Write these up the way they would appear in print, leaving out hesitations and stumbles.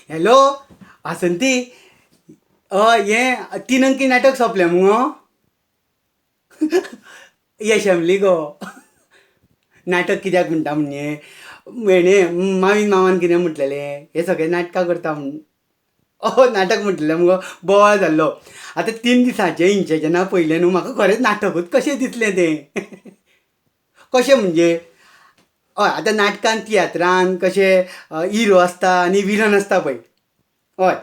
Hello Vasanti, हय हें तीन अंकी नाटक सोंपलें मुगो? एशेंब्ली गो. नाटक कित्याक म्हणटा म्हणजे हेणें मामीन मामान कितें म्हटलेलें, हे सगळे नाटकां करता म्हूण. हय नाटक म्हटलेलें मुगो, बोवाळ जाल्लो. आतां 3 दिसांचें हिंचें जेन्ना पयलें न्हू, म्हाका खरेंच नाटकूच कशें दिसलें तें. कशें म्हणजे हय आतां नाटकान तियात्रान कशें हिरो आसता आनी विलन आसता पळय. हय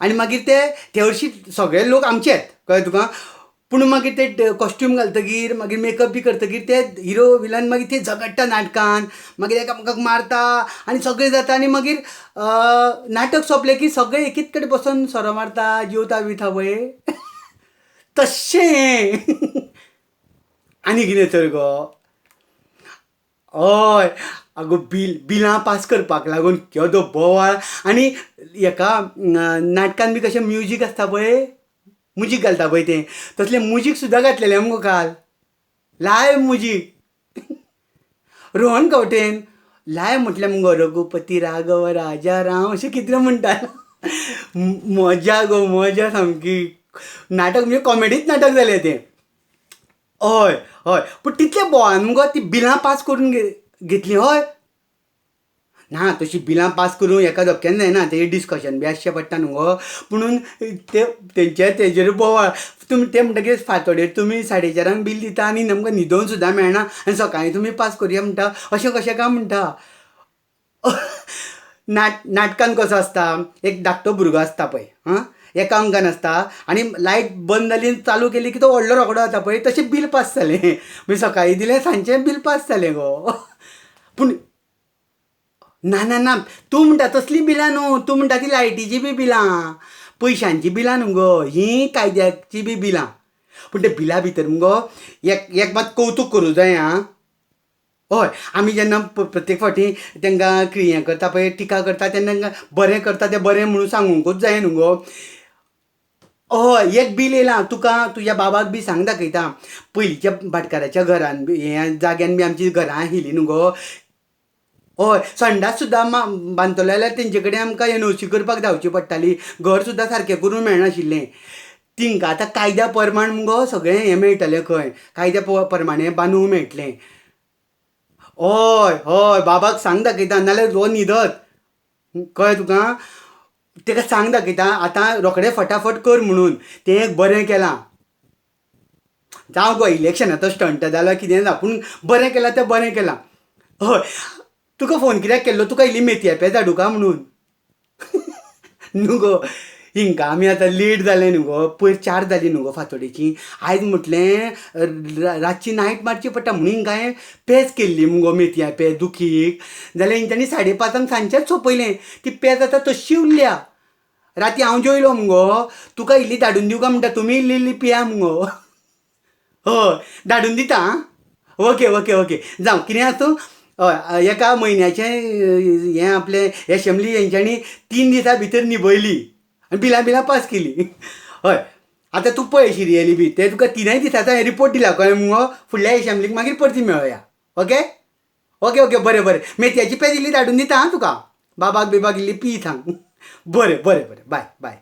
आनी मागीर ते ते हरशीं सगळे लोक आमचेच, कळ्ळें तुका? पूण मागीर ते कॉस्ट्यूम घालतकीर मागीर मेकअप बी करतकीर ते हिरो विलन मागीर ते झगडटा नाटकान, मागीर एकामेकाक मारता आनी सगळें जाता आनी मागीर नाटक सोंपलें की सगळे एकीच कडेन बसून सोरो मारता, जेवता बिवता पळय. तशें. आनी कितें तर गो? हय आगो, बिलां पास करपाक लागून केदो बोवाळ. आनी हेका नाटकान बी कशें म्युजीक आसता पळय, म्युजीक घालता पळय तें, तसलें म्युजीक सुद्दां घातलेलें मुगो काल, लायव म्युजीक. रोहन खंवटेन लायव म्हटलें मुगो, रघुपती राघव राजा राम अशें कितें म्हणटालो. मजा गो मजा सामकी. नाटक म्हणजे कॉमेडीच नाटक जालें तें. हय हय, पूण तितल्या बोवाळान मुगो ती बिलां पास करून घेतलीं. हय ना, तशी बिलां पास करूंक एका धपक्यान जायना, तेजेर डिस्कशन बी आसचें पडटा न्हू गो. पुणून ते तेंचे तेजेर बोवाळ. तुमी ते म्हणटकीर फांतोडेर तुमी 4:30 बील दिता आनी आमकां न्हिदोन सुद्दां मेळना आनी सकाळीं तुमी पास करुया म्हणटा, अशें कशें काय म्हणटा. नाटकान कसो आसता, एक धाकटो भुरगो आसता पळय, आं एका अंकान आसता आनी लायट बंद जाली चालू केली की तो व्हडलो रोकडो जाता पळय, तशें बील पास जालें. मागीर सकाळीं दिलें, सांजचें बील पास जालें गो. पूण ना ना ना, तूं म्हणटा तसलीं बिलां न्हू, तूं म्हणटा ती लायटीचीं बी बिलां, पयशांचीं बिलां न्हू गो, हीं कायद्याचीं बी बिलां. पूण ते बिलां भितर मुगो एक एक मात कवतूक करूं जाय. आं हय, आमी जेन्ना प्रत्येक फावटी तांकां हें करता पळय, टिका करता तेन्ना तांकां बरें करता तें बरें म्हणून सांगूंकूच जाय न्हू गो. हय एक बील येयलां तुका, तुज्या बाबाक बी सांग दाखयता. पयलींच्या भाटकाराच्या घरान बी हे जाग्यान बी आमची घरां आशिल्लीं न्हू गो. हय संडास सुद्दां बांदतलो जाल्यार तेंचे कडेन आमकां एनओसी करपाक धांवची पडटाली, घर सुद्दां सारकें करूंक मेळनाशिल्लें. तिंकां आतां कायद्या प्रमाण मुगो सगळें हें मेळटलें खंय, कायद्या प्रमाणें बांदूंक मेळटलें. हय हय, बाबाक सांग दाखयता, नाल्यार हो न्हिदत, कळ्ळें तुका? ताका सांग दाखयता आतां रोखडें फटाफट कर म्हणून. तें एक बरें केलां. जावं गो, इलेक्शनाचो स्टंट जालो कितें जावं, पूण बरें केलां तें बरें केलां. हय तुका फोन कित्याक केल्लो, तुका इल्ली मेथया पेज धाडूं काय म्हणून. न्हू गो, हिंकां आमी आतां लेट जालें न्हू गो, पयर 4 जालीं न्हू गो फांतोडेचीं. आयज म्हटलें रातची नायट मारची पडटा म्हणून हिंकां हांवें पेज केल्ली मुगो, मेथया पेज दुखीक. जाल्यार हेंच्यांनी 5:30 सांजचेंच सोंपयलें. ती पेज आतां तश्शी उरल्या. राती हांव जेवलो मुगो, तुका इल्ली धाडून दिवं काय म्हणटा, तुमी इल्ली इल्ली पिया मुगो. हय धाडून दिता आं. ओके ओके ओके, जावं कितें आसूं. हय एका म्हयन्याचें हें आपलें एशेंब्ली हेंच्यांनी 3 दिसां भितर निभयली आनी बिलां बिलां पास केली. हय आतां तूं पळय सिरियली बी ते तुका 3 दिसांचो हांवें रिपोर्ट दिला, कळ्ळें मुगो? फुडल्या एशेंब्लीक मागीर परती मेळोया. ओके ओके ओके, बरें बरें, मेथयाची पेज इल्ली धाडून दिता आं तुका, बाबाक बिबाक इल्ली पी सांग. बरें बरें बरें, बाय बाय.